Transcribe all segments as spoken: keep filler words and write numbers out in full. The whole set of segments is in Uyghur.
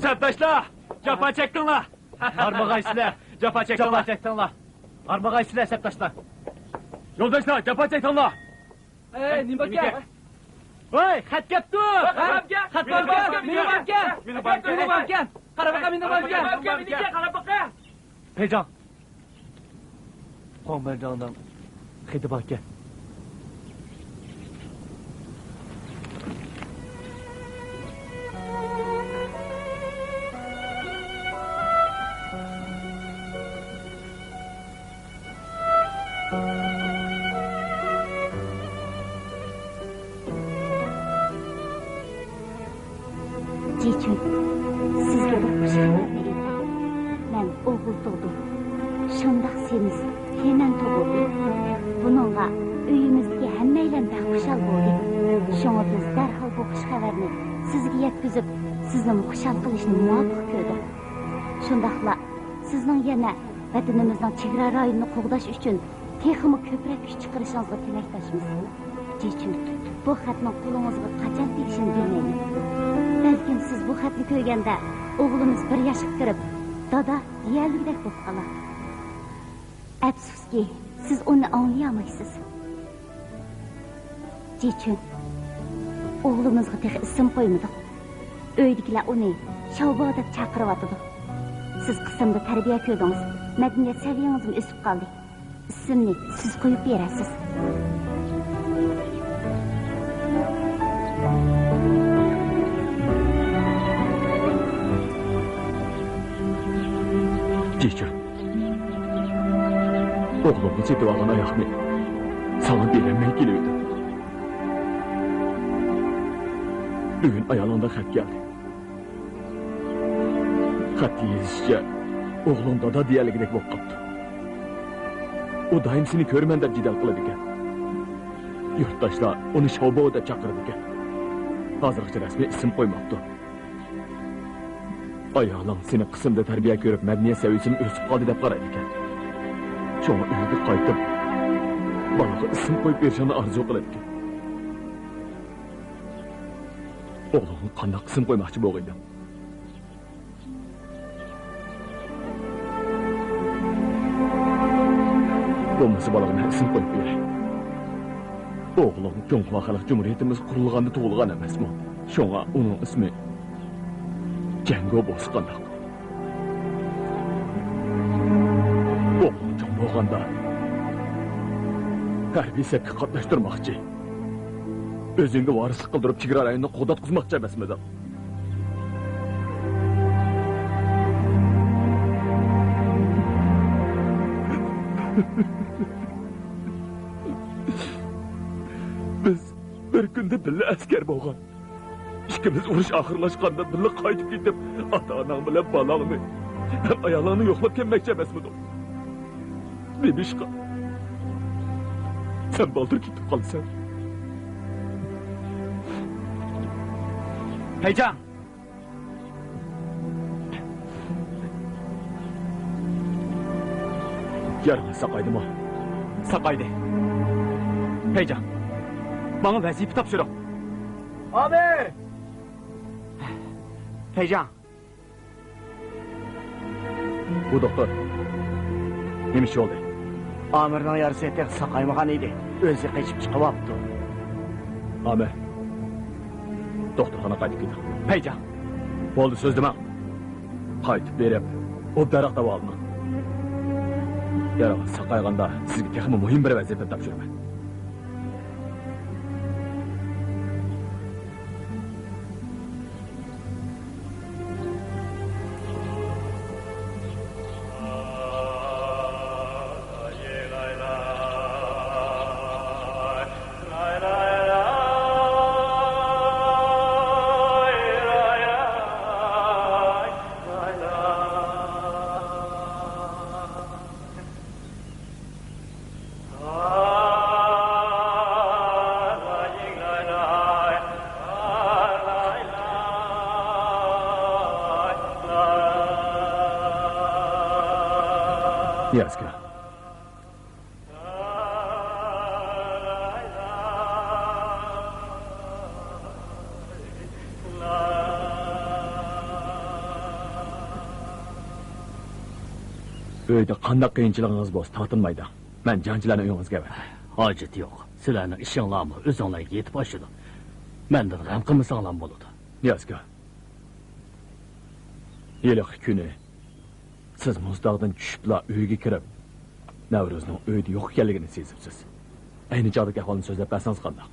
سەپداشلار، جاپا چەكتىڭلار. ھارمىغايسىلەر، جاپا چەكتىڭلار. جاپا چەكتىڭلار. ھارمىغايسىلەر، سەپداشلار. يولداشلار، جاپا چەكتىڭلار. ئەي، نېمە باركەن؟ ۋاي، خەت كەپتۇ. خەت باركەن، مېنىڭ باركەن. مېنىڭ باركەن. قارا باقا، مېنىڭ باركەن. قارا باقا. پەيجاڭ، خۇاڭ بەنجاڭنىڭ خېتى باركەن. جىچۈن، سىزگە بىر خۇش خەۋەرنى ئېيتاي. مەن ئوغۇل تۇغدۇم. شۇنداق سېمىز، تېمەن تۇغۇلدى. بۇنىڭغا ئۆيىمىزدىكى ھەممەيلەن بەك خۇشال بولدى. شۇڭا بىز دەرھال بۇ خۇش خەۋەرنى سىزگە يەتكۈزۈپ، سىزنىمۇ خۇشال قىلىشنى مۇۋاپىق كۆردۇق. شۇنداقلا سىزنىڭ يەنە ۋەتىنىمىزنىڭ چېگرا رايونىنى قوغداش ئۈچۈن تېخىمۇ كۆپرەك كۈچ چىقىرىشىڭىزغا تىلەكداشمىز. جىچۈن، بۇ خەتنىڭ قولىڭىزغا قاچان تېگىشىنى بىلمەيمەن. بەلكىم سىز بۇ خەتنى كۆرگەندە ئوغلىمىز بىر ياشقا كىرىپ، دادا دېيەلىگۈدەك بولۇپ قالار. ئەپسۇسكى، سىز ئۇنى ئاڭلىيالمايسىز. جىچۈن، ئوغلىمىزغا تېخى ئىسىم قويمىدۇق. ئۆيدىكىلەر ئۇنى شاۋبا دەپ چاقىرىۋاتىدۇ. سىز قىسىمدا تەربىيە كۆردىڭىز، مەدەنىيەت سەۋىيىڭىزمۇ ئۆسۈپ قالدى. ئىسىمنى سىز قويۇپ بېرەرسىز. جىچۈن، ئوغلۇمغا سېتىۋالغان ئاياغنى ساڭا بېرەلمەي كېلىۋىدىم. بۈگۈن ئايالىڭدىن خەت كەلدى. خەتتە يېزىشىچە، ئوغلۇڭ دادا دېيەلىگۈدەك بولۇپ قاپتۇ. ئۇ دائىم سېنى كۆرىمەن دەپ جېدەل قىلىدىكەن. يۇرتداشلار ئۇنى شاۋباۋ دەپ چاقىرىدىكەن. ھازىرغىچە رەسمىي ئىسىم قويماپتۇ. ئايالىڭ سېنى قىسىمدا تەربىيە كۆرۈپ، مەدەنىيەت سەۋىيەسىمۇ ئۆسۈپ قالدى دەپ قارايدىكەن. شۇڭا ئۆيگە قايتىپ، بالىغا ئىسىم قويۇپ بېرىشىڭنى ئارزۇ قىلىدىكەن. ئوغلۇڭغا قانداق ئىسىم قويماقچى بولغىيدىڭ؟ بولمىسا بالىغا مەن ئىسىم قويۇپ بېرەي. ئوغلۇڭ جۇڭخۇا خەلق جۇمھۇرىيىتىمىز قۇرۇلغاندا تۇغۇلغان ئەمەسمۇ؟ شۇڭا ئۇنىڭ ئىسمى جەڭگو بولسا قانداق؟ ئوغلۇڭ چوڭ بولغاندا ھەربىي سەپكە قاتناشتۇرماقچى. ئۆزۈڭگە ۋارىسلىق قىلدۇرۇپ، چېگرا رايونىنى قوغداتقۇزماقچى ئەمەسمىدىڭ؟ بىز بىر كۈندە بىللە ئەسكەر بولغان. ئىككىمىز ئۇرۇش ئاخىرلاشقاندا بىللە قايتىپ كېتىپ، ئاتا-ئاناڭ بىلەن بالاڭنى ھەم ئايالىڭنى يوقلاپ كەلمەكچى ئەمەسمىدۇق؟ نېمىشقا سەن بالدۇر كېتىپ قالىسەن؟ پەيجاڭ! يارىڭىز ساقايدىمۇ؟ ساقايدى. پەيجاڭ، ماڭا ۋەزىپە تاپشۇرۇڭ. ئامىر! پەيجاڭ. بۇ دوختۇر. نېمە ئىش بولدى؟ ئامىرنىڭ يارىسى تېخى ساقايمىغان ئىدى. ئۆزى قېچىپ چىقىۋاپتۇ. ئامىر. دوختۇرخانىغا قايتىپ كېتىڭ. پەيجاڭ. بولدى، سۆزلىمەڭ. قايتىپ بېرىپ، ئوبدانراق داۋالىنىڭ. ياراڭ ساقايغاندا سىزگە تېخىمۇ مۇھىم بىر ۋەزىپىنى تاپشۇرىمەن. نىياز ئاكا. ئۆيدە قانداق قىيىنچىلىقىڭىز بولسا تارتىنمايدۇ. مەن جەڭچىلەرنى ئۆيىڭىزگە ئەۋەتەي. ھاجىتى يوق. سىلەرنىڭ ئىشىڭلارمۇ ئۆزۈڭلارغا يېتىپ ئاشىدۇ. مەندىن غەم قىلمىساڭلارمۇ بولىدۇ. نىياز ئاكا. ھېلىقى كۈنى سىز مۇزتاغدىن چۈشۈپلا ئۆيگە كىرىپ، نەۋرۇزنىڭ ئۆيدە يوق ئىكەنلىكىنى سېزىپسىز. ئەينى چاغدىكى ئەھۋالنى سۆزلەپ بەرسىڭىز قانداق؟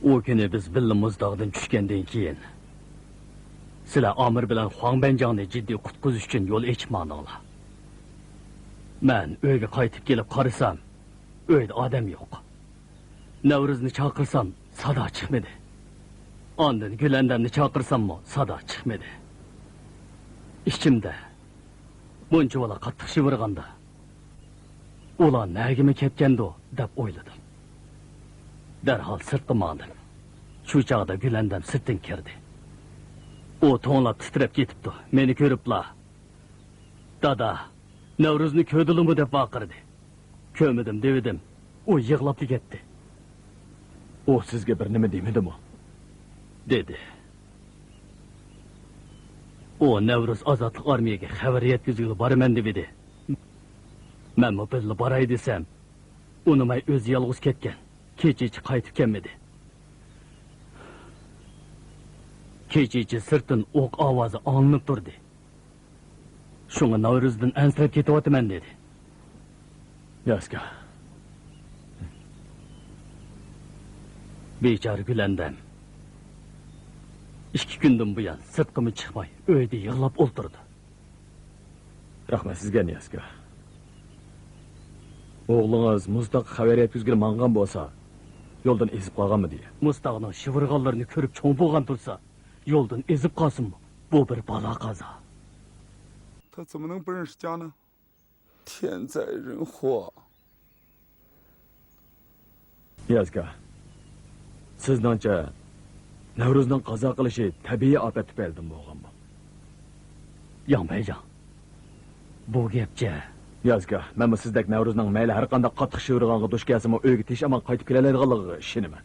ئۇ كۈنى بىز بىللە مۇزتاغدىن چۈشكەندىن كېيىن، سىلەر ئامىر بىلەن خۇاڭ بەنجاڭنى جىددىي قۇتقۇزۇش ئۈچۈن يول ئېچىپ ماڭدىڭلار. مەن ئۆيگە قايتىپ كېلىپ قارىسام، ئۆيدە ئادەم يوق. نەۋرۇزنى چاقىرسام، سادا چىقمىدى. ئاندىن گۈلەندەمنى چاقىرساممۇ، سادا چىقمىدى. ئىچىمدە، مۇنچىۋالا قاتتىق شىۋىرغاندا، ئۇلار نەگىمۇ كەتكەندۇ، دەپ ئويلىدىم. دەرھال سىرتقا ماڭدىم. شۇ چاغدا گۈلەندەم سىرتتىن كىردى. ئۇ توڭلاپ تىترەپ كېتىپتۇ. مېنى كۆرۈپلا، دادا، نەۋرۇزنى كۆردىلىمۇ دەپ ۋارقىرىدى. كۆرمىدىم دېۋىدىم. ئۇ يىغلاپلا كەتتى. ئۇ سىزگە بىر نېمە دېمىدىمۇ؟ دېدى. ئۇ نەۋرۇز ئازادلىق ئارمىيەگە خەۋەر يەتكۈزگىلى بارىمەن دېۋىدى. مەنمۇ بىللە باراي دېسەم، ئۇنىماي ئۆزى يالغۇز كەتكەن. كېچىچە قايتىپ كەلمىدى. كېچىچە سىرتتىن ئوق ئاۋازى ئاڭلىنىپ تۇردى. شۇڭا نەۋرۇزدىن ئەنسىرەپ كېتىۋاتىمەن، دېدى. ياسكا. بىچارە گۈلەندەم ئىككى كۈندىن بۇيان سىرتقىمۇ چىقماي، ئۆيدە يىغلاپ ئولتۇرىدۇ. رەھمەت سىزگە، نىياز ئاكا. ئوغلىڭىز مۇزتاغقا خەۋەر يەتكۈزگىلى ماڭغان بولسا، يولدىن ئېزىپ قالغانمىدى؟ مۇزتاغنىڭ شىۋىرغانلىرىنى كۆرۈپ چوڭ بولغان تۇرسا، يولدىن ئېزىپ قالسىمۇ، بۇ بىر بالا-قازا. 他怎么能不认识家呢？天灾人祸。 نىياز ئاكا، سىزنىڭچە، نەۋرۇزنىڭ قازا قىلىشى تەبىئىي ئاپەت تۈپەيلىدىن بولغانمۇ؟ ياڭ پەيجاڭ، بۇ گەپچە. نىياز ئاكا، مەنمۇ سىزدەك نەۋرۇزنىڭ مەيلى ھەر قانداق قاتتىق شىۋىرغانغا دۇچ كەلسىمۇ، ئۆيىگە تىنچ-ئامان قايتىپ كېلەلەيدىغانلىقىغا ئىشىنىمەن.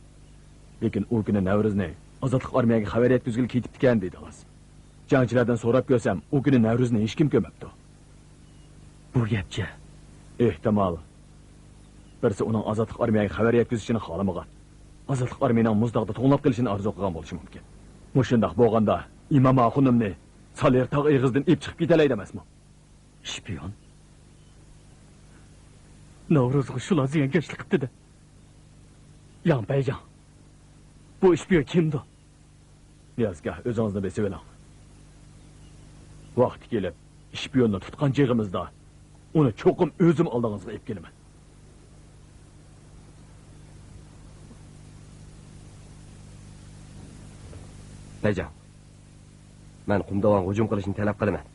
لېكىن ئۇ كۈنى نەۋرۇزنى ئازادلىق ئارمىيەگە خەۋەر يەتكۈزگىلى كېتىپتىكەن، دېدىڭىز. جەڭچىلەردىن سوراپ كۆرسەم، ئۇ كۈنى نەۋرۇزنى ھېچكىم كۆرمەپتۇ. بۇ گەپچە. ئېھتىمال، بىرسى ئۇنىڭ ئازادلىق ئارمىيەگە خەۋەر يەتكۈزۈشىنى خالىمىغان، ئازادلىق ئارمىيىنىڭ مۇزداغدا توڭلاپ قېلىشىنى ئارزۇ قىلغان بولۇشى مۇمكىن. مۇشۇنداق بولغاندا، ئىمام ئاخۇنۇمنى سالىر تاغ ئېغىزىدىن ئېلىپ چىقىپ كېتەلەيدۇ ئەمەسمۇ؟ شپىيون؟ نەۋرۇزغا شۇلار زىيانكەشلىك قىپتىدە. ياڭ پەيجاڭ، بۇ شپىيون كىمدۇ؟ نىياز ئاكا، ئۆزىڭىزنى بېسىۋېلىڭ. ۋاقتى كېلىپ، شپىيوننى تۇتقان چېغىمىزدا، ئۇنى چوقۇم ئۆزۈم ئالدىڭىزغا ئېلىپ كېلىمەن. پەيجاڭ، مەن قۇمداۋانغا ھۇجۇم قىلىشنى تەلەپ قىلىمەن.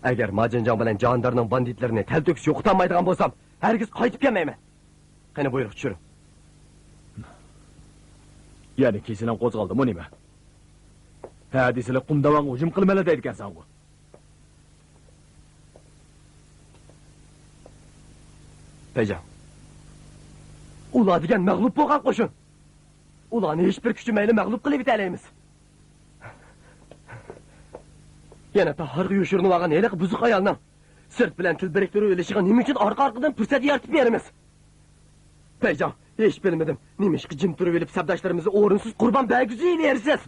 ئەگەر ماجىنجاڭ بىلەن جاھاندارنىڭ باندىتلىرىنى تەلتۆكۈس يوقىتالمايدىغان بولسام، ھەرگىز قايتىپ كەلمەيمەن. قېنى، بۇيرۇق چۈشۈرۈڭ. يەنە كېسىلىڭ قوزغالدىمۇ نېمە؟ ھە دېسىلە، قۇمداۋانغا ھۇجۇم قىلىمەنلا دەيدىكەنسەنغۇ. پەيجاڭ، ئۇلار دېگەن مەغلۇپ بولغان قوشۇن. ئۇلارنى ھېچبىر كۈچ مەيلى مەغلۇپ قىلىۋېتەلەيمىز. يەنە تاھارغا يوشۇرۇنۇۋالغان ھېلىقى بۇزۇق ئايالنىڭ سىرت بىلەن تىل بىرىكتۈرۈۋېلىشىغا نېمە ئۈچۈن ئارقا-ئارقىدىن پۇرسەت يارىتىپ بېرىمىز؟ پەيجاڭ، ھېچ بىلمىدىم، نېمىشقا جىم تۇرۇۋېلىپ سەپداشلىرىمىزنى ئورۇنسىز قۇربان بەرگۈزۈۋېرىسىز؟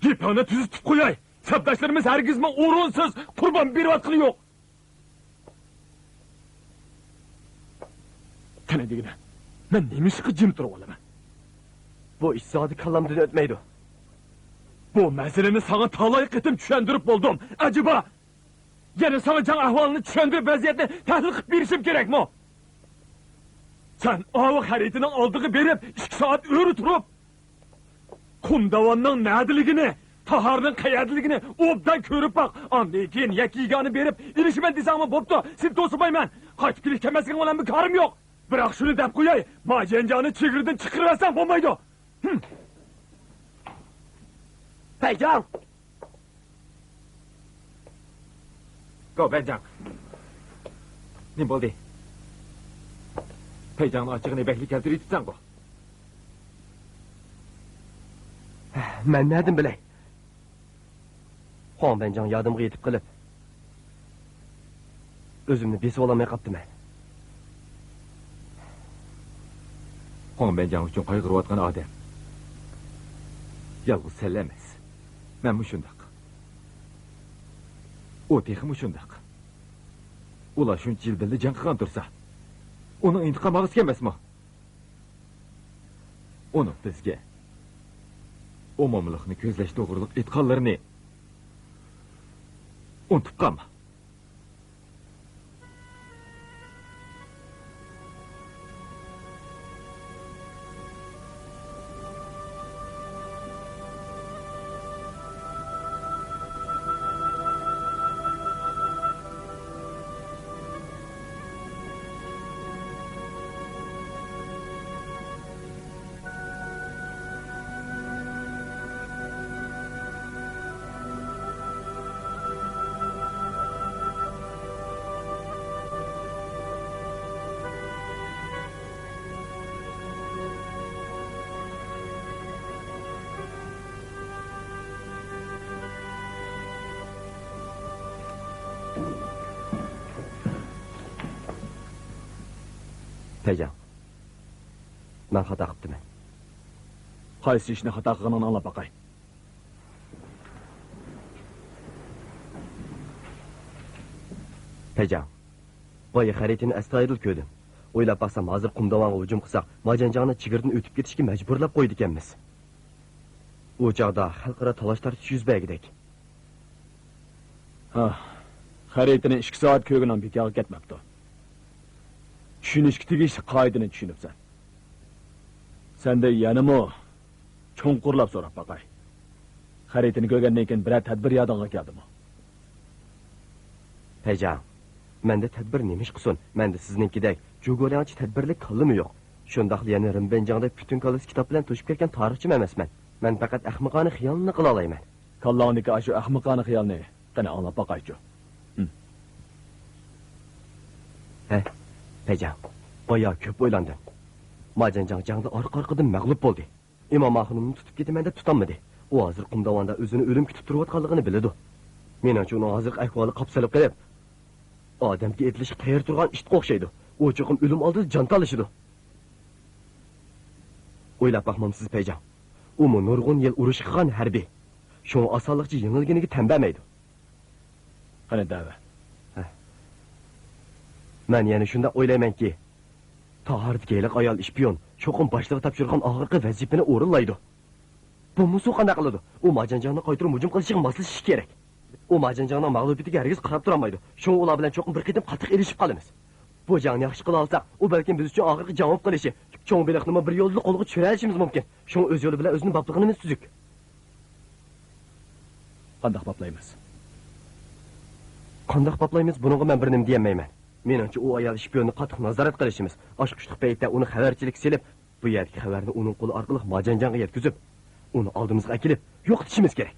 گېپىڭنى تۈزىتىپ قوياي، سەپداشلىرىمىز ھەرگىزمۇ ئورۇنسىز قۇربان بېرىۋاتقىنى يوق. قېنى دېگىنە، مەن نېمىشقا جىم تۇرۇۋالىمەن؟ بۇ ئىش زادى كاللامدىن ئۆتمەيدۇ. بۇ مەسىلىنى ساڭا تالاي قېتىم چۈشەندۈرۈپ بولدۇم. ئەجەبا، يەنە ساڭا جەڭ ئەھۋالىنى چۈشەندۈرۈپ، ۋەزىيەتنى تەھلىل قىلىپ بېرىشىم كېرەكمۇ؟ سەن ئاۋۇ خەرىتىنىڭ ئالدىغا بېرىپ، ئىككى سائەت ئۆرە تۇرۇپ، قۇمداۋاننىڭ نەدىلىكىنى، تاھارنىڭ قەيەردىلىكىنى ئوبدان كۆرۈپ باق. ئاندىن كېيىن يەككە-يېگانە بېرىپ ئېلىشىمەن دېسەڭمۇ بوپتۇ. سېنى توسۇۋايمەن. قايتىپ كېلىش كەلمەسلىكىڭ بىلەن بىر كارىم يوق. بىراق شۇنى دەپ قوياي، ما جەنجاڭنى چېگرىدىن چىقىرىۋەتسەڭ بولمايدۇ. ھىم. پەيجاڭ! گوبەنجاڭ. نېمە بولدى؟ پەيجاڭنىڭ ئاچچىقىنى بەكلا كەلتۈرۈۋېتىپسەنغۇ. مەن نەدىن بىلەي؟ خۇاڭ بەنجاڭ يادىمغا يېتىپ قېلىپ، ئۆزۈمنى بېسىۋالالماي قاپتىمەن. خۇاڭ بەنجاڭ ئۈچۈن قايغۇرۇۋاتقان ئادەم يالغۇز سەن ئەمەس. مەنمۇ شۇنداق. ئۇ تېخىمۇ شۇنداق. ئۇلار شۇنچە يىل بىللە جەڭ قىلغان تۇرسا، ئۇنىڭ ئىنتىقام ئالغۇسى كەلمەسمۇ؟ ئۇنىڭ بىزگە ئومۇملۇقنى كۆزلەش توغرۇلۇق ئېيتقانلىرىنى ئۇنتۇپ قالما. پەيجاڭ، مەن خاتا قىپتىمەن. قايسى ئىشنى خاتا قىلغىنىڭنى ئاڭلاپ باقاي. پەيجاڭ، بايا خەرىتىنى ئەستايىدىل كۆردۈم. ئويلاپ باقسام، ھازىر قۇمداۋانغا ھۇجۇم قىلساق، ماجەنجاڭنى چېگرىدىن ئۆتۈپ كېتىشكە مەجبۇرلاپ قويىدىكەنمىز. ئۇ چاغدا خەلقئارا تالاش-تارتىش يۈز بەرگۈدەك. ھا، خەرىتىنى ئىككى سائەت كۆرگىنىڭ بىكارغا كەتمەپتۇ. چۈشىنىشكە تېگىشلىك قائىدىنى چۈشىنىپسەن. سەندىن يەنىمۇ چوڭقۇرلاپ سوراپ باقاي. خەرىتىنى كۆرگەندىن كېيىن بىرەر تەدبىر يادىڭغا كەلدىمۇ؟ پەيجاڭ، مەندە تەدبىر نېمە ئىش قىلسۇن؟ مەندە سىزنىڭكىدەك جۇگولياڭچە تەدبىرلىك كاللىمۇ يوق. شۇنداقلا يەنە رىمبەنجاڭدەك پۈتۈن كاللىسى كىتاب بىلەن توشۇپ كەتكەن تارىخچىمۇ ئەمەسمەن. مەن پەقەت ئەخمىقانە خىيالنى قىلالايمەن. كاللاڭدىكى ئاشۇ ئەخمىقانە خىيالنى قېنى ئاڭلاپ باقايچۇ. ھىم. ھە، پەيجاڭ، بايا كۆپ ئويلاندىم. ماجەنجاڭ جەڭدە ئارقا-ئارقىدىن مەغلۇپ بولدى. ئىمام ئاخۇنۇمنى تۇتۇپ كېتىمەن دەپ تۇتالمىدى. ئۇ ھازىر قۇمداۋاندا ئۆزىنى ئۆلۈم كۈتۈپ تۇرۇۋاتقانلىقىنى بىلىدۇ. مېنىڭچە، ئۇنىڭ ھازىرقى ئەھۋالى قاپسىلىپ قېلىپ، ئادەمگە ئېتىلىشقا تەييار تۇرغان ئىتقا ئوخشايدۇ. ئۇ چوقۇم ئۆلۈم ئالدىدا جان تالىشىدۇ. ئويلاپ باقمامسىز، پەيجاڭ؟ ئۇمۇ نۇرغۇن يىل ئۇرۇش قىلغان ھەربىي. شۇڭا ئاسانلىقچە يېڭىلگىنىگە تەن بەرمەيدۇ. قېنى، دەۋە. ھە. مەن يەنە شۇنداق ئويلايمەنكى، تاھاردىكى ھېلىقى ئايال ئىشپىيون چوقۇم باشلىقى تاپشۇرغان ئاخىرقى ۋەزىپىنى ئورۇنلايدۇ. بولمىسا ئۇ قانداق قىلىدۇ؟ ئۇ ماجەنجاڭنىڭ قايتۇرۇپ ھۇجۇم قىلىشىغا ماسلىشىشى كېرەك. ئۇ ماجەنجاڭنىڭ مەغلۇبىيىتىگە ھەرگىز قاراپ تۇرالمايدۇ. شۇڭا ئۇلار بىلەن چوقۇم بىر قېتىم قاتتىق ئېلىشىپ قالىمىز. بۇ جەڭنى ياخشى قىلالىساق، ئۇ بەلكىم بىز ئۈچۈن ئاخىرقى جەڭ بولۇپ قېلىشى، چوڭ بېلىقنىمۇ بىر يوللا قولغا چۈشۈرەلىشىمىز مۇمكىن. شۇڭا ئۆز يولى بىلەن ئۆزىنى باپلىغىنىمىز تۈزۈك. قانداق باپلايمىز؟ قانداق باپلايمىز؟ بۇنىڭغا مەن بىر نېمە دېيەلمەيمەن. مېنىڭچە، ئۇ ئايال ئىشپىيوننى قاتتىق نازارەت قىلىشىمىز، ئاچقۇچلۇق پەيتتە ئۇنى خەۋەرچىلىككە سېلىپ، بۇ يەردىكى خەۋەرنى ئۇنىڭ قولى ئارقىلىق ماجەنجاڭغا يەتكۈزۈپ، ئۇنى ئالدىمىزغا ئەكېلىپ يوقىتىشىمىز كېرەك.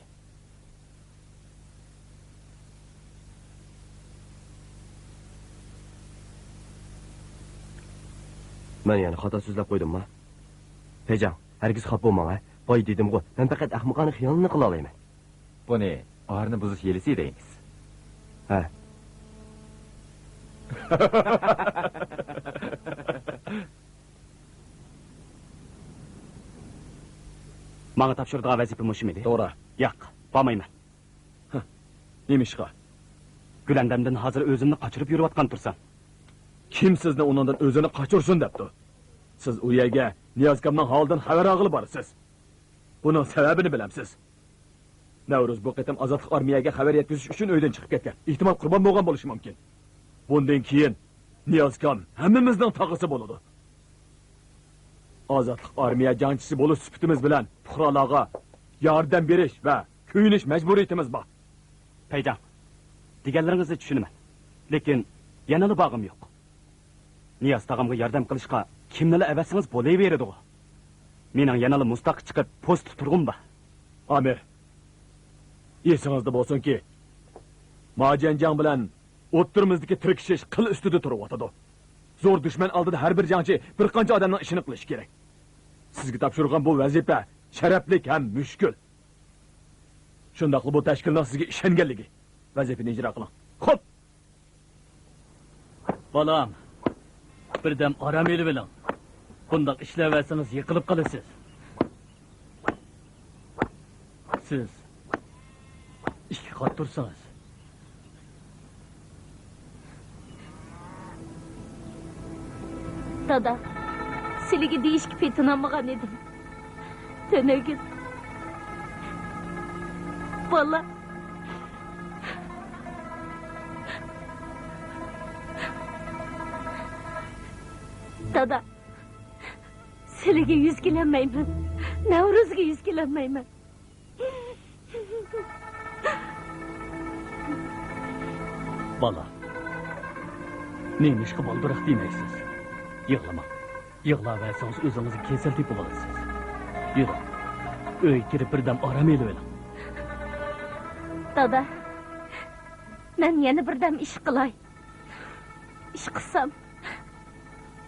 مەن يەنە خاتا سۆزلەپ قويدۇممۇ؟ پەيجاڭ، ھەرگىز خاپا بولماڭ، ھە؟ بايا دېدىمغۇ، مەن پەقەت ئەخمىقانە خىيالنى قىلالايمەن. بۇنى ئارىنى بۇزۇش ھىيلىسى دەيمىز. ھە. ماڭا تاپشۇرىدىغان ۋەزىپە مۇشۇمىدى؟ توغرا. ياق، بارمايمەن. ھە، نېمىشقا؟ گۈلەندەمدىن ھازىر ئۆزۈمنى قاچۇرۇپ يۈرۈۋاتقان تۇرسام. كىم سىزنى ئۇنىڭدىن ئۆزىنى قاچۇرسۇن دەپتۇ؟ سىز ئۇ يەرگە نىيازكامنىڭ ھالىدىن خەۋەر ئالغىلى بارىسىز. بۇنىڭ سەۋەبىنى بىلەمسىز؟ نەۋرۇز بۇ قېتىم ئازادلىق ئارمىيەگە خەۋەر يەتكۈزۈش ئۈچۈن ئۆيدىن چىقىپ كەتكەن. ئېھتىمال قۇربان بولغان بولۇشى مۇمكىن. بۇندىن كېيىن نىيازكام ھەممىمىزنىڭ تاغىسى بولىدۇ. ئازادلىق ئارمىيە جەڭچىسى بولۇش سۈپىتىمىز بىلەن پۇقرالارغا ياردەم بېرىش ۋە كۆيۈنۈش مەجبۇرىيىتىمىز بار. پەيجاڭ، دېگەنلىرىڭىزنى چۈشىنىمەن. لېكىن يەنىلا بارغۇم يوق. نىياز تاغامغا ياردەم قىلىشقا كىمنىلا ئەۋەتسىڭىز بولۇۋېرىدىغۇ. مېنىڭ يەنىلا مۇز تاغقا چىقىپ پوست تۇتتۇرغۇم بار. ئامىر، ئېسىڭىزدە بولسۇنكى، ماجەنجاڭ بىلەن ئوتتۇرىمىزدىكى تىركىشىش قىل ئۈستىدە تۇرۇۋاتىدۇ. زور دۈشمەن ئالدىدا ھەر بىر جەڭچى بىر قانچە ئادەمنىڭ ئىشىنى قىلىشى كېرەك. سىزگە تاپشۇرغان بۇ ۋەزىپە شەرەپلىك ھەم مۈشكۈل. شۇنداقلا بۇ تەشكىلنىڭ سىزگە ئىشەنگەنلىكى. ۋەزىپىنى ئىجرا قىلىڭ. خوپ! بالام، بىردەم ئارام ئېلىۋېلىڭ. بۇنداق ئىشلەۋەرسىڭىز يىقىلىپ قالىسىز. سىز ئىككى قات تۇرسىڭىز. دادا، سىلىگە دېيىشكە پېتىنالمىغان ئىدىم. تۈنۈگۈن بالا. دادا، سىلىگە يۈز كېلەلمەيمەن. نەۋرۇزغا يۈز كېلەلمەيمەن. بالا، نېمىشقا بالدۇراق دېمەيسىز؟ يىغلىماڭ. يىغلاۋەرسىڭىز ئۆزىڭىزگە كېسەل تېپىۋالىسىز. يۈرۈڭ. ئۆيگە كىرىپ بىردەم ئارام ئېلىۋېلىڭ. دادا، مەن يەنە بىردەم ئىش قىلاي. ئىش قىلسام،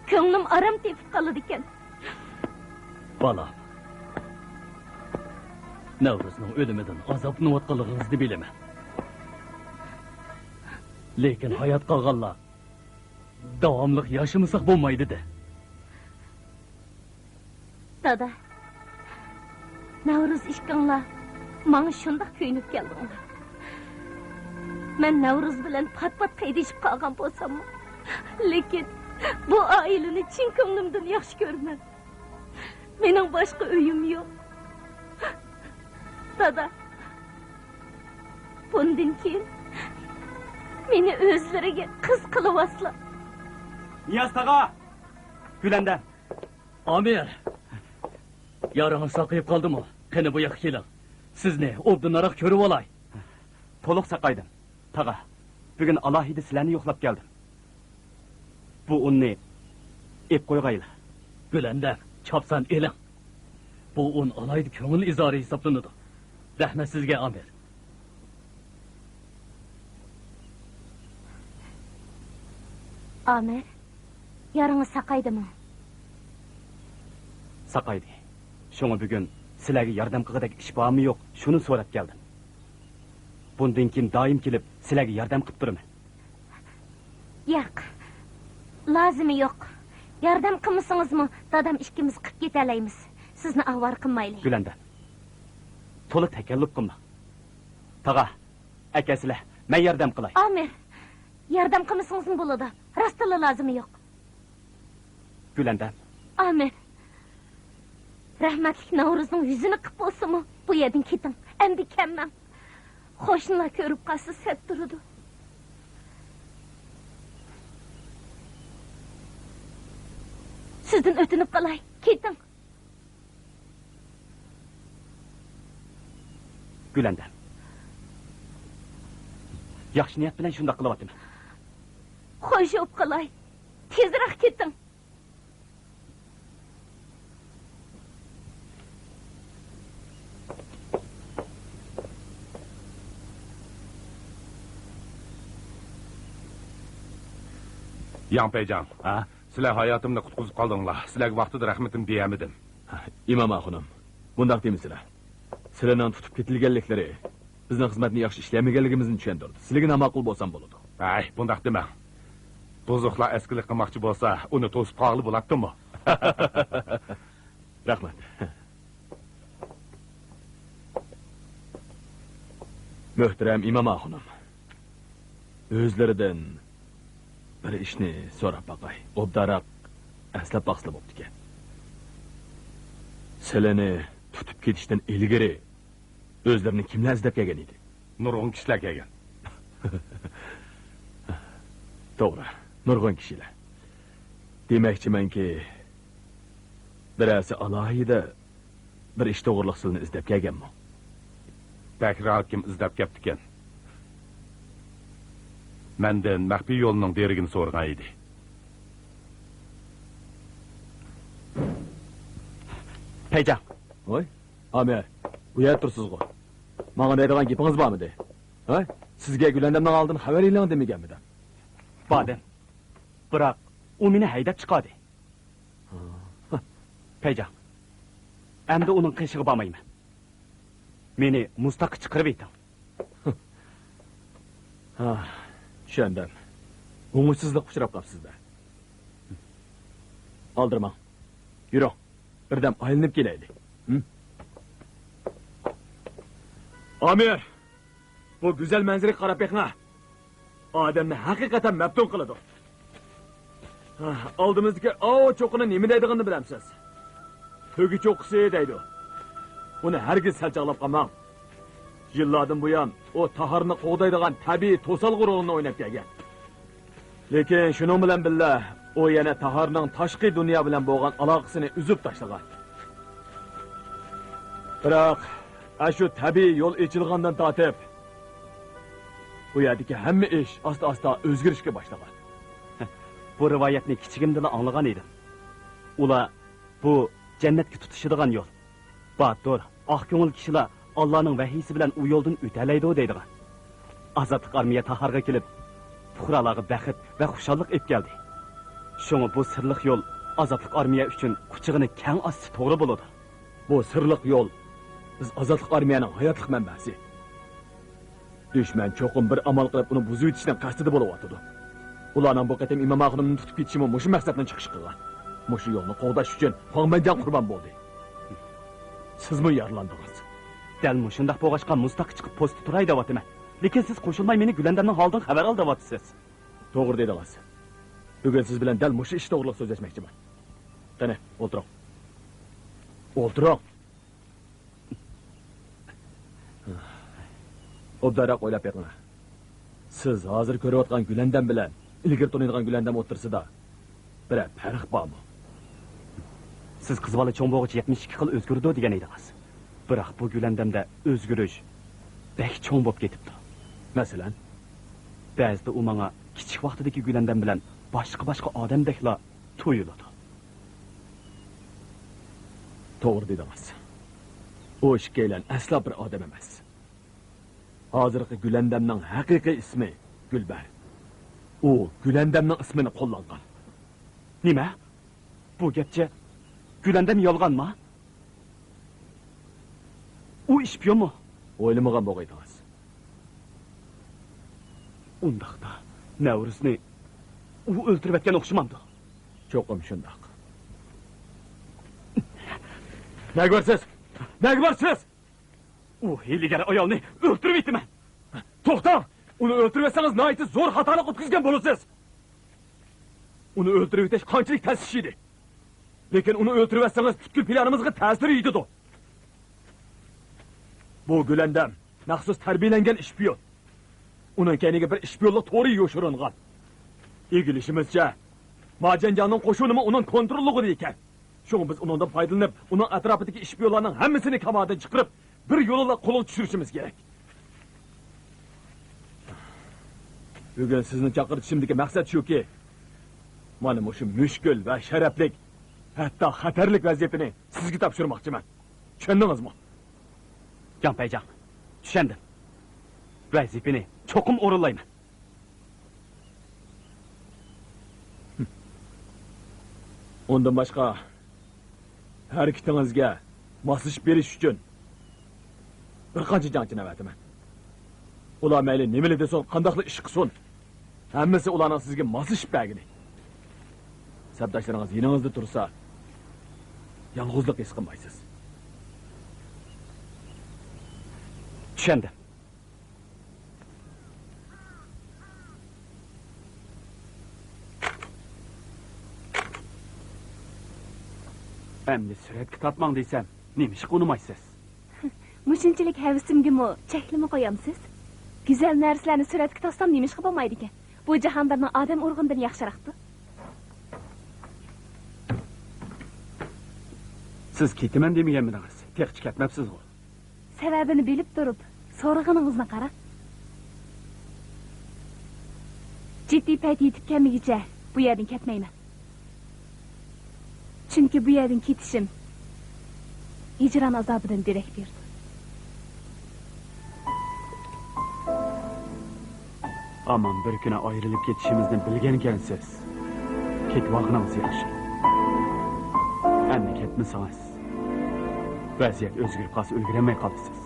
كۆڭلۈم ئارام تېپىپ قالىدىكەن. بالام، نەۋرۇزنىڭ ئۆلۈمىدىن ئازابلىنىۋاتقانلىقىڭىزنى بىلىمەن. لېكىن ھايات قالغانلار داۋاملىق ياشىمىساق بولمايدۇ-دە. دادا، نەۋرۇز ئىككىڭلار ماڭا شۇنداق كۆيۈنۈپ كەلدىڭلار. مەن نەۋرۇز بىلەن پات-پات قېيىدىشىپ قالغان بولساممۇ، لېكىن بۇ ئائىلىنى چىن كۆڭلۈمدىن ياخشى كۆرىمەن. مېنىڭ باشقا ئۆيۈم يوق. دادا، بۇندىن كېيىن مېنى ئۆزلىرىگە قىز قىلىۋالسىلا. نىياز تاغا! گۈلەندەم! ئامىر! يارىڭىز ساقىيىپ قالدىمۇ؟ قېنى، بۇ ياققا كېلىڭ. سىزنى ئوبدانراق كۆرۈۋالاي. تولۇق ساقايدىم. تاغا، بۈگۈن ئالاھىدە سىلەرنى يوقلاپ كەلدىم. بۇ ئۇننى ئېپ قويغايلا. گۈلەندەم، چاپسان ئېلىڭ. بۇ ئۇن ئالاھىدە كۆڭۈل ئىزھارى ھېسابلىنىدۇ. رەھمەت سىزگە، ئامىر. ئامىر، يارىڭىز ساقايدىمۇ؟ ساقايدى. شۇڭا بۈگۈن سىلەرگە ياردەم قىلغۇدەك ئىش بارمۇ يوق، شۇنى سوراپ كەلدىم. بۇندىن كېيىن دائىم كېلىپ سىلەرگە ياردەم قىلىپ تۇرىمەن. ياق، لازىمى يوق. ياردەم قىلمىسىڭىزمۇ دادام ئىككىمىز قىپ كېتەلەيمىز. سىزنى ئاۋارە قىلمايلى. گۈلەندەم، تولا تەكەللۇپ قىلما. تاغا، ئەكەلسىلە، مەن ياردەم قىلاي. ئامىر، ياردەم قىلمىسىڭىزمۇ بولىدۇ. راستتىنلا لازىمى يوق. گۈلەندەم. ئامىر. رەھمەتلىك نەۋرۇزنىڭ يۈزىنى قىپ بولسىمۇ، بۇ يەردىن كېتىڭ. ئەمدى كەلمەڭ. قوشنىلار كۆرۈپ قالسا سەت تۇرىدۇ. سىزدىن ئۆتۈنۈپ قالاي، كېتىڭ. گۈلەندەم. ياخشى نىيەت بىلەن شۇنداق قىلىۋاتىمەن. خوش بوپ قالاي. تېزرەك كېتىڭ. ياڭ پەيجاڭ. ھە؟ سىلەر ھاياتىمنى قۇتقۇزۇپ قالدىڭلار. سىلەرگە ۋاقتىدا رەھمىتىمنى دېيەلمىدىم. ئىمام ئاخۇنۇم، مۇنداق دېمىسىلە. سىلەرنىڭ تۇتۇپ كېتىلگەنلىكلىرى بىزنىڭ خىزمەتنى ياخشى ئىشلەيەلمىگەنلىكىمىزنى چۈشەندۈردى. سىلىگە ناماقۇل بولسام بولىدۇ. ھەي، بۇنداق دېمەڭ. بۇزۇقلار ئەسكىلىك قىلماقچى بولسا، ئۇنى توسۇپ قالغىلى بولاتتىمۇ؟ رەھمەت. مۆھتەرەم ئىمام ئاخۇنۇم، ئۆزلىرىدىن بىر ئىشنى سوراپ باقاي. ئوبدانراق ئەسلەپ باقسىلا بوپتىكەن. سىلىنى تۇتۇپ كېتىشتىن ئىلگىرى ئۆزلىرىنى كىملەر ئىزدەپ كەلگەن ئىدى؟ نۇرغۇن كىشىلەر كەلگەن. توغرا، نۇرغۇن كىشىلەر. دېمەكچىمەنكى، بىرەرسى ئالاھىدە بىر ئىش توغرىلىق سىلىنى ئىزدەپ كەلگەنمۇ؟ بەكرى ھاكىم ئىزدەپ كەپتىكەن. مەندىن مەخپىي يولنىڭ دېرىكىنى سورىغان ئىدى. پەيجاڭ. ۋاي، ئامىر، بۇ يەردە تۇرسىزغۇ. ماڭا دەيدىغان گېپىڭىز بارمىدى؟ ھە؟ سىزگە گۈلەندەمنىڭ ھالىدىن خەۋەر ئېلىڭ دېمىگەنمىدىم؟ باردىم. بىراق ئۇ مېنى ھەيدەپ چىقاردى. پەيجاڭ، ئەمدى ئۇنىڭ قېشىغا بارمايمەن. مېنى مۇز تاغقا چىقىرىۋېتىڭ. ھا، چۈشەندىم. ئوڭۇشسىزلىققا ئۇچراپ قاپسىز-دە. ئالدىرىماڭ. يۈرۈڭ. بىردەم ئايلىنىپ كېلەيلى. ھىم؟ ئامىر! بۇ گۈزەل مەنزىرىگە قاراپ بېقىڭا. ئادەمنى ھەقىقەتەن مەپتۇن قىلىدۇ. ھا، ئالدىمىزدىكى ئاۋۇ چوققىنى نېمە دەيدىغىنىنى بىلەمسىز؟ تۆگە چوققىسى دەيدۇ. ئۇنى ھەرگىز سەل چاغلاپ قالماڭ. يىللاردىن بۇيان ئۇ تاھارنى قوغدايدىغان تەبىئىي توسالغۇ رولىنى ئويناپ كەلگەن. لېكىن شۇنىڭ بىلەن بىللە، ئۇ يەنە تاھارنىڭ تاشقى دۇنيا بىلەن بولغان ئالاقىسىنى ئۈزۈپ تاشلىغان. بىراق، ئاشۇ تەبىئىي يول ئېچىلغاندىن تارتىپ، بۇ يەردىكى ھەممە ئىش ئاستا-ئاستا ئۆزگىرىشكە باشلىغان. بۇ رىۋايەتنى كىچىكىمدىلا ئاڭلىغان ئىدىم. ئۇلار بۇ جەننەتكە تۇتىشىدىغان يول، باتۇر، ئاق كۆڭۈل كىشىلەر ئاللانىڭ ۋەھىيسى بىلەن ئۇ يولدىن ئۆتەلەيدۇ دەيدىغان. ئازادلىق ئارمىيە تاھارغا كېلىپ، پۇقرالارغا بەخت ۋە خۇشاللىق ئېلىپ كەلدى. شۇڭا بۇ سىرلىق يول ئازادلىق ئارمىيە ئۈچۈن قۇچىقىنى كەڭ ئاچسا توغرا بولىدۇ. بۇ سىرلىق يول بىز ئازادلىق ئارمىيەنىڭ ھاياتلىق مەنبەسى. دۈشمەن چوقۇم بىر ئامال قىلىپ ئۇنى بۇزۇۋېتىشنىڭ قەستىدە بولۇۋاتىدۇ. ئۇلارنىڭ بۇ قېتىم ئىمام ئاخۇنۇمنى تۇتۇپ كېتىشىمۇ مۇشۇ مەقسەتنى چىقىش قىلغان. مۇشۇ يولنى قوغداش ئۈچۈن خۇاڭ بەنجاڭ قۇربان بولدى. سىزمۇ يارىلاندىڭىز. دەل مۇشۇنداق بولغاچقا مۇز تاغقا چىقىپ پوستتا تۇراي دەۋاتىمەن. لېكىن سىز قوشۇلماي مېنى گۈلەندەمنىڭ ھالىدىن خەۋەر ئال دەۋاتىسىز. توغرا دېدىڭىز. بۈگۈن سىز بىلەن دەل مۇشۇ ئىش توغرىلىق سۆزلەشمەكچىمەن. قېنى، ئولتۇرۇڭ. ئولتۇرۇڭ. ئوبدانراق ئويلاپ بېقىڭ. سىز ھازىر كۆرۈۋاتقان گۈلەندەم بىلەن ئىلگىرى تونۇيدىغان گۈلەندەم ئوتتۇرىسىدا بىرەر پەرق بارمۇ؟ سىز قىز بالا چوڭ بولغۇچە يەتمىش ئىككى خىل ئۆزگىرىدۇ دېگەن ئىدىڭىز. بىراق بۇ گۈلەندەمدە ئۆزگىرىش بەك چوڭ بولۇپ كېتىپتۇ. مەسىلەن؟ بەزىدە ئۇ ماڭا كىچىك ۋاقتىدىكى گۈلەندەم بىلەن باشقا-باشقا ئادەمدەكلا تۇيۇلىدۇ. توغرا دېدىڭىز. ئۇ ئىككىيلەن ئەسلا بىر ئادەم ئەمەس. ھازىرقى گۈلەندەمنىڭ ھەقىقىي ئىسمى گۈلبەر. ئۇ گۈلەندەمنىڭ ئىسمىنى قوللانغان. نېمە؟ بۇ گەپچە گۈلەندەم يالغانما؟ ئۇ ئىشپىيونمۇ؟ ئويلىمىغان بولغىيدىڭىز. ئۇنداقتا نەۋرىسىنى ئۇ ئۆلتۈرۈۋەتكەن ئوخشىمامدۇ؟ چوقۇم شۇنداق. نەگە بارىسىز؟ نەگە بارىسىز؟ ئۇ ھىيلىگەر ئايالنى ئۆلتۈرۈۋېتىمەن! توختاڭ! ئۇنى ئۆلتۈرۈۋەتسىڭىز ناھايىتى زور خاتالىق ئۆتكۈزگەن بولىسىز! ئۇنى ئۆلتۈرۈۋېتىش قانچىلىك تەس ئىش ئىدى! لېكىن ئۇنى ئۆلتۈرۈۋەتسىڭىز پۈتكۈل پىلانىمىزغا تەسىر يېتىدۇ! بۇ گۈلەندەم مەخسۇس تەربىيەلەنگەن ئىشپىيون. ئۇنىڭ كەينىگە بىر ئىشپىيونلۇق تورى يوشۇرۇنغان. ئىگىلىشىمىزچە، ماجەنجاڭنىڭ قوشۇنىمۇ ئۇنىڭ كونتروللۇقىدا ئىكەن. شۇڭا بىز ئۇنىڭدىن پايدىلىنىپ، ئۇنىڭ ئەتراپىدىكى ئىشپىيونلارنىڭ ھەممىسىنى كامادىن چىقىرىپ، بىر يولىلا قولغا چۈشۈرۈشىمىز كېرەك. بۈگۈن سىزنى چاقىرتىشىمدىكى مەقسەت شۇكى، مانا مۇشۇ مۈشكۈل ۋە شەرەپلىك، ھەتتا خەتەرلىك ۋەزىپىنى سىزگە تاپشۇرماقچىمەن. چۈشەندىڭىزمۇ؟ جاڭ پەيجاڭ، چۈشەندىم. ۋەزىپىنى چوقۇم ئورۇنلايمەن. ئۇندىن باشقا، ھەرىكىتىڭىزگە ماسلىشىپ بېرىش ئۈچۈن بىر قانچە جەڭچىنى ئەۋەتىمەن. ئۇلار مەيلى نېمىلا دېسۇن، قانداقلا ئىش قىلسۇن، ھەممىسى ئۇلارنىڭ سىزگە ماسلىشىپ بەرگىنى. سەپداشلىرىڭىز يېنىڭىزدا تۇرسا، يالغۇزلۇق ھېس قىلمايسىز. چۈشەندىم. ئەمدى سۈرەتكە تارتماڭ دېسەم، نېمىشقا ئۇنىمايسىز؟ مۇشۇنچىلىك ھەۋىسىمگىمۇ چەكلىمە قويامسىز؟ گۈزەل نەرسىلەرنى سۈرەتكە تارتسام نېمىشقا بولمايدىكەن؟ بۇ جاھاندا ماڭا ئادەم ئۇرغىنىدىن ياخشىراقتۇ. سىز كېتىمەن دېمىگەنمىدىڭىز؟ تېخىچە كەتمەپسىزغۇ؟ سەۋەبىنى بىلىپ تۇرۇپ سورىغىنىڭىزنى قاراڭ. جىددىي پەيت يېتىپ كەلمىگۈچە بۇ يەردىن كەتمەيمەن. چۈنكى بۇ يەردىن كېتىشىم ھىجران ئازابىدىن دېرەك بېرىدۇ. ھامان بىر كۈنى ئايرىلىپ كېتىشىمىزنى بىلگەنكەنسىز. كېتىۋالغىنىڭىز ياخشى. ئەمدى كەتمىسىڭىز، ۋەزىيەت ئۆزگىرىپ قالسا، ئۈلگۈرەلمەي قالىسىز.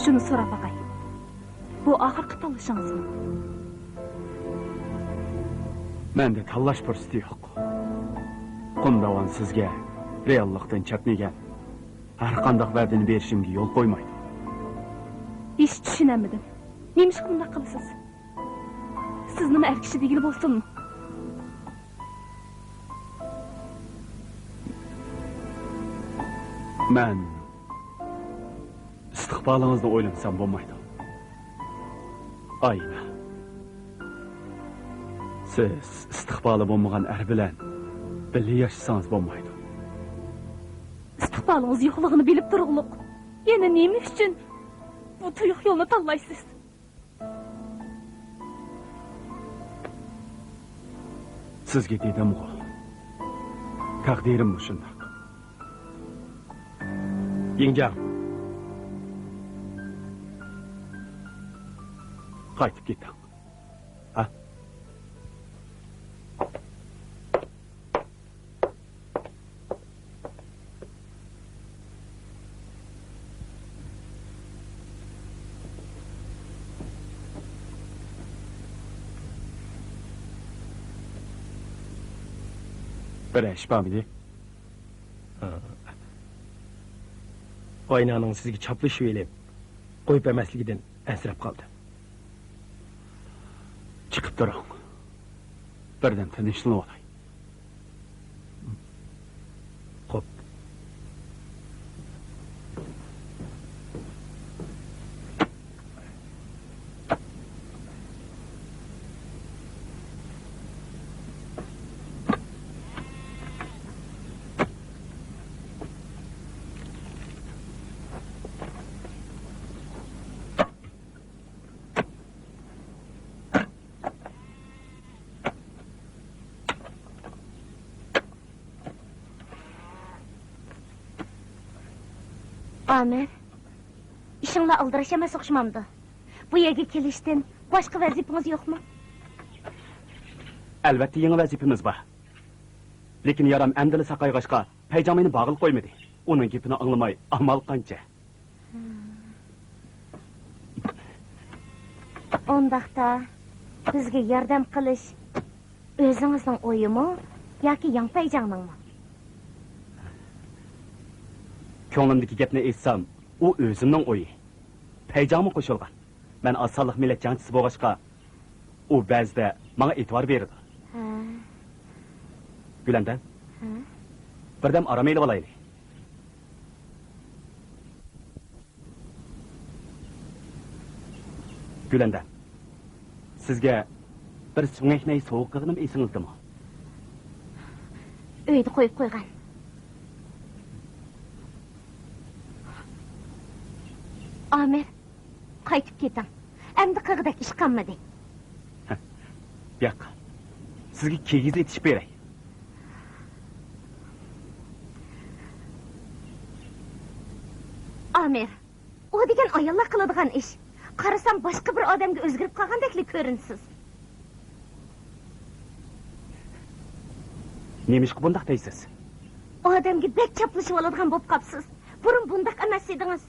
شۇنى سوراپ باقاي. بۇ ئاخىرقى تاللىشىڭىزمۇ؟ مەندە تاللاش پۇرسىتى يوق. قۇم داۋان سىزگە رېئاللىقتىن چەتنىگەن ھەر قانداق ۋەدىنى بېرىشىمگە يول قويمايدۇ. ھېچ چۈشىنەلمىدىم. نېمىشقا بۇنداق قىلىسىز؟ سىزنىمۇ ئەر كىشى دېگىلى بولسۇنمۇ؟ مەن ئىستىقبالىڭىزنى ئويلىمىسام بولمايدۇ. ئاينا. سىز ئىستىقبالى بولمىغان ئەر بىلەن بىللە ياشىسىڭىز بولمايدۇ. ئىستىقبالىڭىز يوقلۇقىنى بىلىپ تۇرغۇلۇق، يەنە نېمە ئۈچۈن بۇ تۇيۇق يولنى تاللايسىز؟ سىزگە دېدىمغۇ، تەقدىرىم مۇشۇنداق. يىڭجاڭ، قايتىپ كېتىڭ. ھە؟ بىرەر ئىش بارمىدى؟ ئاينانىڭ سىزگە چاپلىشىۋېلىپ، قويۇپ بەرمەسلىكىدىن ئەنسىرەپ قالدىم. چىقىپ تۇرۇڭ. بىردەم تىنچلىنىۋالاي. خوپ. ئامىر، ئىشىڭلار ئالدىراش ئەمەس ئوخشىمامدۇ؟ بۇ يەرگە كېلىشتىن باشقا ۋەزىپىڭىز يوقمۇ؟ ئەلۋەتتە، يېڭى ۋەزىپىمىز بار. لېكىن يارام ئەمدىلا ساقايغاچقا، پەيجاڭ مېنى باغلىق قويمىدى. ئۇنىڭ گېپىنى ئاڭلىماي ئامال قانچە؟ ئۇنداقتا، بىزگە ياردەم قىلىش ئۆزىڭىزنىڭ ئويىمۇ ياكى ياڭ پەيجاڭنىڭمۇ؟ كۆڭلۈمدىكى گەپنى ئېيتسام، ئۇ ئۆزۈمنىڭ ئويى. پەيجاڭمۇ قوشۇلغان. مەن ئاز سانلىق مىللەت جەڭچىسى بولغاچقا، ئۇ بەزىدە ماڭا ئېتىبار بېرىدۇ. ھە. گۈلەندەم، ھە؟ بىردەم ئارام ئېلىۋالايلى. گۈلەندەم، سىزگە بىر سۆڭەكنەي سوۋغا قىلغىنىم ئېسىڭىزدىمۇ؟ ئۆيدە قويۇپ قويغان. ئامىر، قايتىپ كېتىڭ. ئەمدى قىلغۇدەك ئىش قالمىدى. ياق. سىزگە كىگىز ئېتىشىپ بېرەي. ئامىر، ئۇ دېگەن ئاياللار قىلىدىغان ئىش. قارىسام، باشقا بىر ئادەمگە ئۆزگىرىپ قالغاندەكلا كۆرۈنىسىز. نېمىشقا بۇنداق دەيسىز؟ ئادەمگە بەك چاپلىشىۋالىدىغان بولۇپ قاپسىز. بۇرۇن بۇنداق ئەمەس ئىدىڭىز.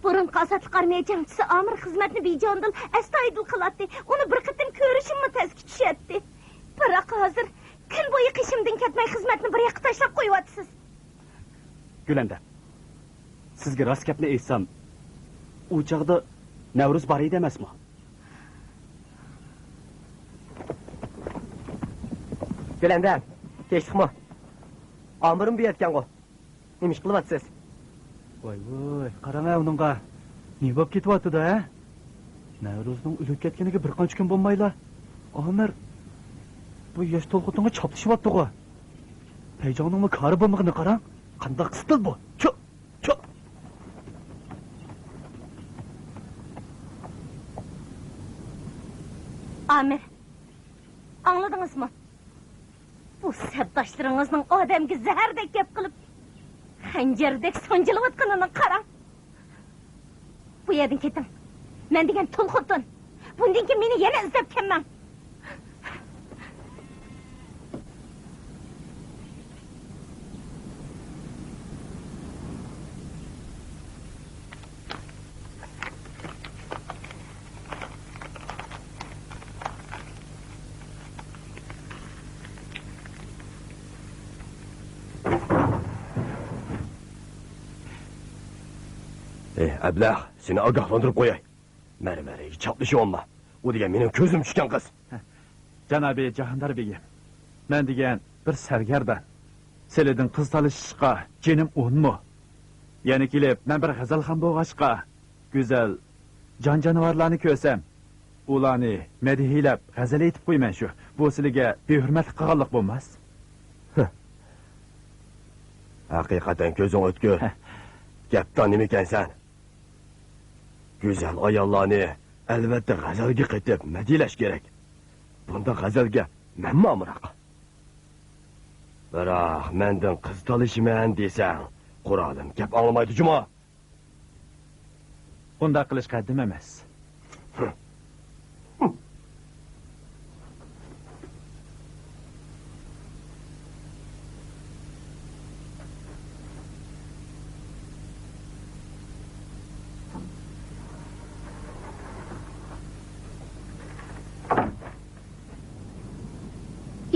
بۇرۇنقى ئازادلىق ئارمىيە جەڭچىسى ئامىر خىزمەتنى بىجانىدىل، ئەستايىدىل قىلاتتى. ئۇنى بىر قېتىم كۆرۈشۈممۇ تەسكە چۈشەتتى. بىراق ھازىر كۈن بويى قېشىمدىن كەتمەي خىزمەتنى بىر ياققا تاشلاپ قويۇۋاتىسىز. گۈلەندەم، سىزگە راست گەپنى ئېيتسام، ئۇ چاغدا نەۋرۇز بار ئىدى ئەمەسمۇ؟ گۈلەندەم، كەچلىكمۇ؟ ئامىرمۇ بۇ يەردىكەنغۇ؟ نېمە ئىش قىلىۋاتىسىز؟ ۋاي ۋاي، قاراڭ ھە ئۇنىڭغا. نېمە بولۇپ كېتىۋاتىدۇ ھە؟ نەۋرۇزنىڭ ئۆلۈپ كەتكىنىگە بىر قانچە كۈن بولمايلا، ئامىر بۇ ياش تولغۇتۇڭغا چاپلىشىۋاتتىغۇ. پەيجاڭنىڭمۇ كارى بولمىغىنىنى قاراڭ. قانداق ئىستىل بۇ؟ چۇ! چۇ! ئامىر، ئاڭلىدىڭىزمۇ؟ بۇ سەپداشلىرىڭىزنىڭ ئادەمگە زەھەردەك گەپ قىلىپ، خەنجەردەك سانجىلىۋاتقىنىنى قاراڭ. بۇ يەردىن كېتىڭ. مەن دېگەن تۇل خوتۇن. بۇندىن كېيىن مېنى يەنە ئىزدەپ كەلمەڭ. ئەي، ئەبلەخ، سېنى ئاگاھلاندۇرۇپ قوياي. مەرۋەرىگە چاپلىشىۋالما. ئۇ دېگەن مېنىڭ كۆزۈم چۈشكەن قىز. جانابىي جاھاندار بېگىم، مەن دېگەن بىر سەرگەردان. سىلىدىن قىز تالىشىشقا جېنىم ئۇنىمۇ؟ يەنە كېلىپ مەن بىر غەزەلخان بولغاچقا، گۈزەل جان-جانىۋارلارنى كۆرسەم، ئۇلارنى مەدھىيلەپ غەزەل ئېيتىپ قويىمەن شۇ. بۇ سىلىگە بىھۆرمەتلىك قىلغانلىق بولماس؟ ھە. ھەقىقەتەن كۆزۈڭ ئۆتكۈر. ھە. گەپدان نېمىكەنسەن؟ گۈزەل ئاياللارنى ئەلۋەتتە غەزەلگە قېتىپ مەدھىيلەش كېرەك. بۇنداق غەزەلگە مەنمۇ ئامراق. بىراق مەندىن قىز تالىشىمەن دېسەڭ، قورالىم گەپ ئاڭلىمايدۇ جۇمۇ. ئۇنداق قىلىش قەددىم ئەمەس.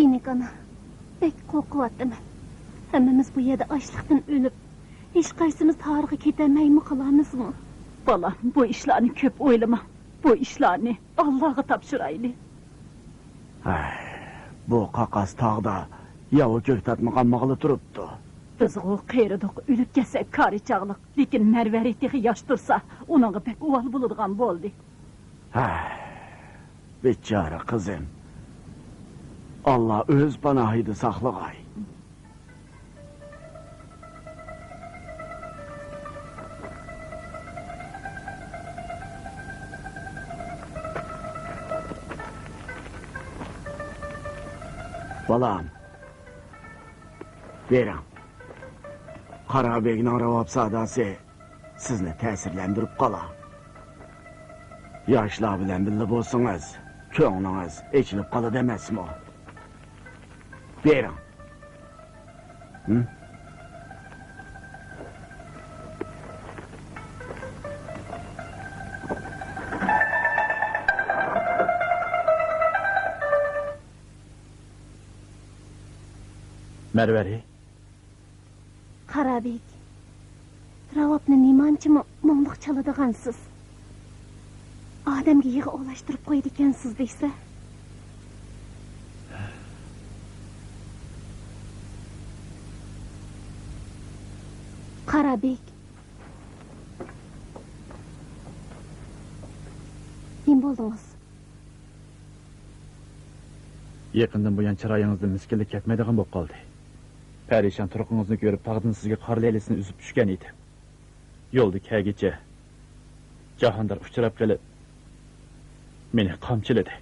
ئىنىك ئانا، بەك قورقۇۋاتىمەن. ھەممىمىز بۇ يەردە ئاچلىقتىن ئۆلۈپ، ھېچقايسىمىز تارىغا كېتەلمەيمۇ قالارمىزمۇ؟ بالام، بۇ ئىشلارنى كۆپ ئويلىما. بۇ ئىشلارنى ئاللاغا تاپشۇرايلى. ھەي، بۇ قاقاس تاغدا ياۋا كۆك تارتمىغان ماغىلا تۇرۇپتۇ. بىزغۇ قېرىدۇق، ئۆلۈپ كەتسەك كارى چاغلىق. لېكىن مەرۋەرى تېخى ياش تۇرسا، ئۇنىڭغا بەك ئۇۋال بولىدىغان بولدى. ھەي، بىچارە قىزىم. ئاللا ئۆز پاناھىدا ساقلىغاي. بالام، بېرىڭ. قارابېگنىڭ راۋاب ساداسى سىزنى تەسىرلەندۈرۈپ قالا. ياشلار بىلەن بىللە بولسىڭىز، كۆڭلىڭىز ئېچىلىپ قالىدۇ ئەمەسمۇ؟ بېرىڭ. ھىم؟ مەرۋەرى. قارابېگ، راۋابنى نېمانچىمۇ مۇڭلۇق چالىدىغانسىز؟ ئادەمگە يىغا ئولاشتۇرۇپ قويىدىكەنسىز دېسە. قارابېگ. نېمە بولدىڭىز؟ يېقىندىن بۇيان چىرايىڭىزدىن مىسكىنلىك كەتمەيدىغان بولۇپ قالدى. پەرىشان تۇرقىڭىزنى كۆرۈپ، تاغدىن سىزگە قار لەيلىسىنى ئۈزۈپ چۈشكەن ئىدىم. يولدا كەلگۈچە جاھاندار ئۇچراپ قېلىپ، مېنى قامچىلىدى.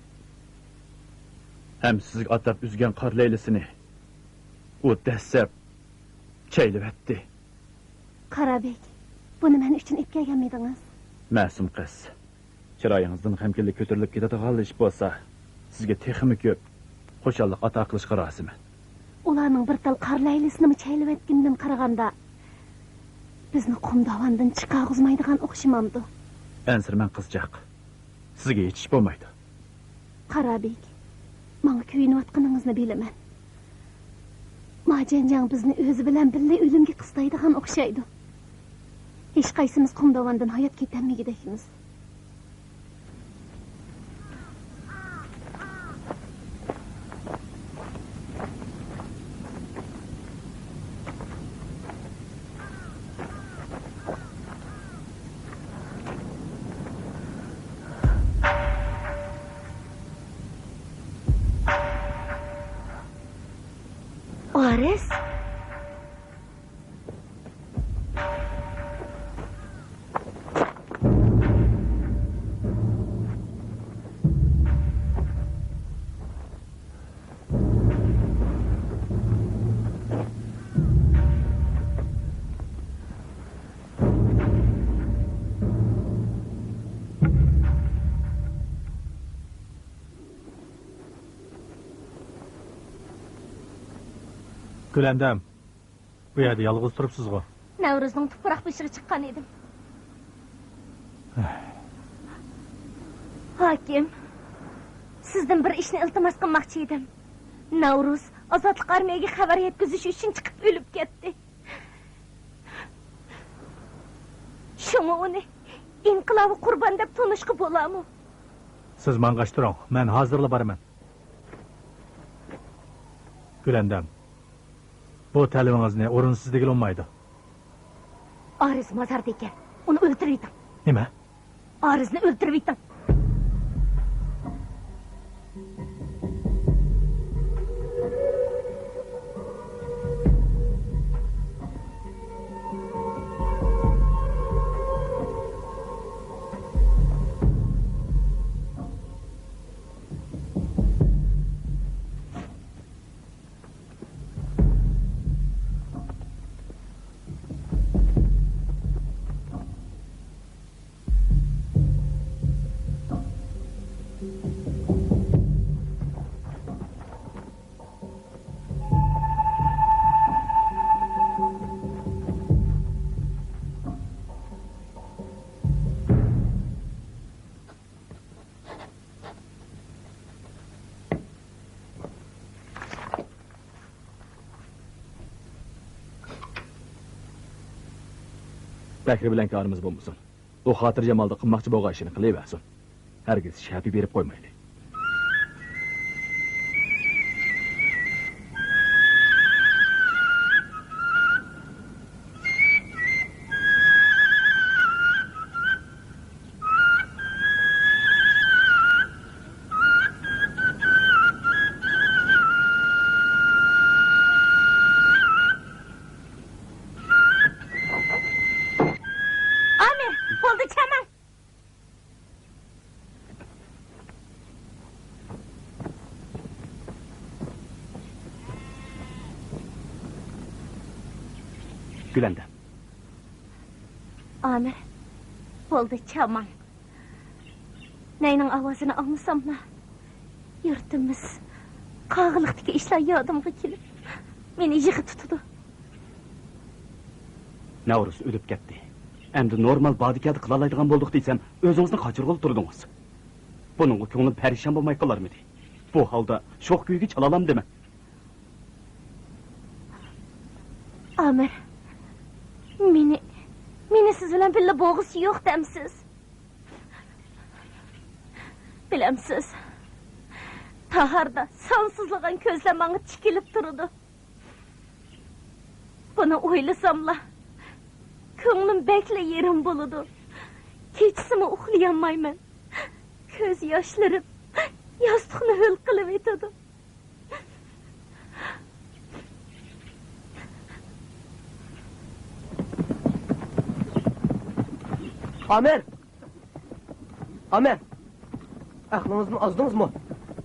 ھەم سىزگە ئاتاپ ئۈزگەن قار لەيلىسىنى ئۇ دەسسەپ چەيلىۋەتتى. قارابېگ، بۇنى مەن ئۈچۈن ئېلىپ كەلگەنمىدىڭىز؟ مەسۇم قىز، چىرايىڭىزدىن غەمكىنلىك كۆتۈرۈلۈپ كېتىدىغانلا ئىش بولسا، سىزگە تېخىمۇ كۆپ خۇشاللىق ئاتا قىلىشقا رازىمەن. ئۇلارنىڭ بىر تال قار لەيلىسىنىمۇ چەيلىۋەتكىنىدىن قارىغاندا، بىزنى قۇم داۋاندىن چىقارغۇزمايدىغان ئوخشىمامدۇ؟ ئەنسىرىمەڭ، قىزچاق. سىزگە ھېچ ئىش بولمايدۇ. قارابېك، ماڭا كۆيۈنۈۋاتقىنىڭىزنى بىلىمەن. ما جەنجاڭ بىزنى ئۆزى بىلەن بىللە ئۆلۈمگە قىستايدىغان ئوخشايدۇ. ھېچقايسىمىز قۇم داۋاندىن ھايات كېتەلمىگۈدەكمىز. ئارىس؟ گۈلەندەم، بۇ يەردە يالغۇز تۇرۇپسىزغۇ؟ نەۋرۇزنىڭ تۇپراق بېشىغا چىققان ئىدىم. ھاكىم، سىزدىن بىر ئىشنى ئىلتىماس قىلماقچى ئىدىم. نەۋرۇز ئازادلىق ئارمىيەگە خەۋەر يەتكۈزۈش ئۈچۈن چىقىپ ئۆلۈپ كەتتى. شۇڭا ئۇنى ئىنقىلابىي قۇربان دەپ تونۇشقا بولامۇ؟ سىز ماڭغاچ تۇرۇڭ، مەن ھازىرلا بارىمەن. گۈلەندەم، بۇ تەلىپىڭىزنى ئورۇنسىز دېگىلى بولمايدۇ. ئارىز مازاردا ئىكەن، ئۇنى ئۆلتۈرۈۋېتىڭ. نېمە؟ ئارىزنى ئۆلتۈرۈۋېتىڭ. بەكرى بىلەن كارىمىز بولمىسۇن. ئۇ خاتىرجەم ھالدا قىلماقچى بولغان ئىشىنى قىلىۋەرسۇن. ھەرگىز شەپە بېرىپ قويمايلى. ئامىر، بولدى، چاماڭ! گۈلەندەم. ئامىر، بولدى، چاماڭ. نەينىڭ ئاۋازىنى ئاڭلىساملا، يۇرتىمىز، قاغىلىقتىكى ئىشلار يادىمغا كېلىپ، مېنى يىغا تۇتىدۇ. نەۋرۇز ئۆلۈپ كەتتى. ئەمدى نورمال بادىكەدە قىلالايدىغان بولدۇق دېسەم، ئۆزىڭىزنى قاچۇرغىلى تۇردىڭىز. بۇنىڭغا كۆڭلۈم پەرىشان بولماي قالارمىدى؟ بۇ ھالدا شوخ كۈيگە چالالامدىمەن؟ ئامىر، مېنى، مېنى سىز بىلەن بىللە بولغۇسى يوق دەمسىز؟ بىلەمسىز، تاھاردا سانسىزلىغان كۆزلەر ماڭا تىكىلىپ تۇرىدۇ. بۇنى ئويلىساملا، كۆڭلۈم بەكلا يېرىم بولىدۇ. كېچىسىمۇ ئۇخلىيالمايمەن. كۆز ياشلىرىم ياستۇقنى ھۆل قىلىۋېتىدۇ. ئامىر! ئامىر! ئەقلىڭىزدىن ئازدىڭىزمۇ؟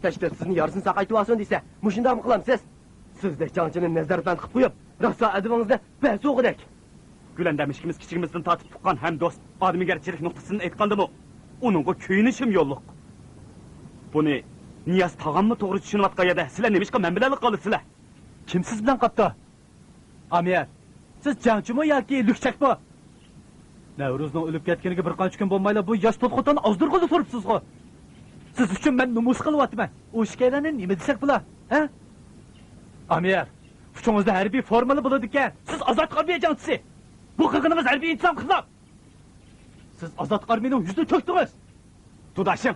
تەشكىل سىزنى يارىسىنى ساقايتىۋالسۇن دېسە، مۇشۇنداقمۇ قىلامسىز؟ سىزدەك جەڭچىنى نەزەربەند قىلىپ قويۇپ، راسا ئەدىپىڭىزنى بەسۇغۇدەك. گۈلەندەم ئىككىمىز كىچىكىمىزدىن تارتىپ تۇغقان ھەم دوست. ئادىمىگەرچىلىك نۇقتىسىدىن ئېيتقاندىمۇ، ئۇنىڭغا كۆيۈنۈشۈم يوللۇق. بۇنى نىياز تاغاممۇ توغرا چۈشىنىۋاتقان يەردە، سىلەر نېمىشقا مەن بىلەنلا قالىسىلەر؟ كىم سىز بىلەن قاپتۇ؟ ئامىر، سىز جەڭچىمۇ ياكى لۈكچەكمۇ؟ نەۋرۇزنىڭ ئۆلۈپ كەتكىنىگە بىر قانچە كۈن بولمايلا بۇ ياش تولقۇتاننى ئازدۇرغىلى تۇرۇپسىزغۇ؟ سىز ئۈچۈن مەن نومۇس قىلىۋاتىمەن. ئۇ ئىككىيلەننى نېمە دېسەك بولا، ھە؟ ئامىر، ئۇچىڭىزدا ھەربىي فورمىلا بولىدىكەن. سىز ئازادلىق ئارمىيە جەڭچىسى. بۇ قىلغىنىڭىز ھەربىي ئىنتىزام خىلاپ. سىز ئازادلىق ئارمىيىنىڭ يۈزىنى تۆكتىڭىز. دۇداشىڭ،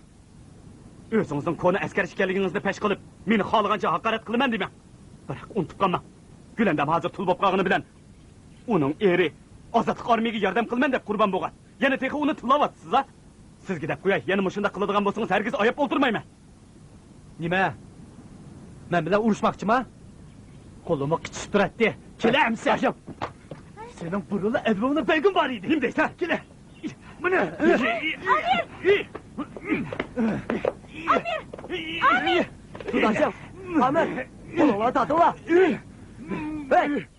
ئۆزىڭىزنىڭ كونا ئەسكەر ئىكەنلىكىڭىزنى پەش قىلىپ، مېنى خالىغانچە ھاقارەت قىلىمەن دېمەڭ. بىراق ئۇنتۇپ قالماڭ، گۈلەندام ھازىر تۇل بولۇپ قالغىنى بىلەن ئۇنىڭ ئېرى ئازادلىق ئارمىيىگە ياردەم قىلىمەن دەپ قۇربان بولغان. يەنە تېخى ئۇنى تىللاۋاتىسىز-ھە؟ سىزگە دەپ قوياي، يەنە مۇشۇنداق قىلىدىغان بولسىڭىز، ھەرگىز ئاياپ ئولتۇرمايمەن. نېمە؟ مەن بىلەن ئۇرۇشماقچىما؟ قولۇممۇ قىچىشىپ تۇراتتى. كېلە ئەمسە. سېنىڭ بۇرۇنلا ئەدىپىڭنى بەرگۈم بار ئىدى. نېمە دەيسەن؟ كېلە. مانا. ئامىر! ئامىر! ئامىر! دۇداشىڭ، ئامىر، قولۇڭلارنى تارتىڭلار. ھەي!